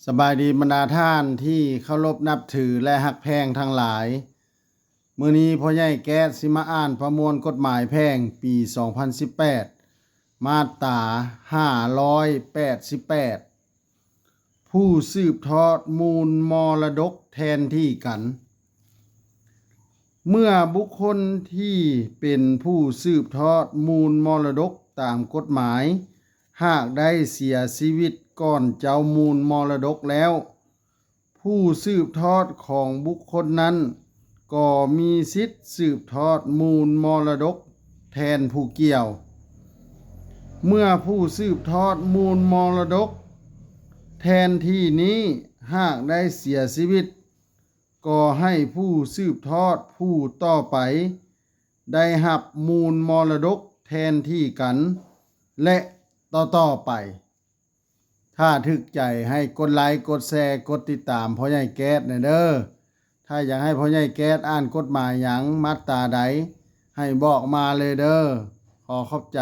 ສະບາຍດີບັນດາທ່ານທີ່ເຄົາລົບນັບຖື ແລະ ຮັກແພງທັງຫຼາຍ. ມື້ນີ້ພໍ່ໃຫຍ່ແກ້ດຊິມາອ່ານປະມວນກົດໝາຍແພ່ງປີສອງພັນສິບແປດ ມາດຕາຫ້າຮ້ອຍແປດສິບແປດ ຜູ້ສືບທອດມູນມໍລະດົກແທນທີ່ກັນ. ເມື່ອບຸກຄົນທີ່ເປັນຜູ້ສືບທອດມູນມໍລະດົກຕາມກົດໝາຍ ຫາກໄດ້ເສຍຊີວິດກ່ອນເຈົ້າມູນມໍລະດົກແລ້ວ, ຜູ້ສືບທອດຂອງບຸກຄົນນັ້ນກໍມີສິດສືບທອດມູນມໍລະດົກແທນຜູ້ກ່ຽວ. ເມື່ອຜູ້ສືບທອດມູນມໍລະດົກແທນທີ່ນີ້ຫາກໄດ້ເສຍຊີວິດ, ກໍໃຫ້ຜູ້ສືບທອດຜູ້ຕໍ່ໄປໄດ້ຮັບມູນມໍລະດົກແທນທີ່ກັນ ແລະ ຕໍ່ໆໄປ. ຖ້າຖືກໃຈໃຫ້ກົດໄລ, ກົດແຊ, ກົດຕິດຕາມພໍ່ໃຫຍ່ແກ້ດແດ່ເດີ້. ຖ້າຢາກໃຫ້ພໍ່ໃຫຍ່ແກ້ດອ່ານກົດໝາຍຫຍັງ, ມາດຕາໃດ, ໃຫ້ບອກມາເລີຍເດີ້. ຂໍຂອບໃຈ.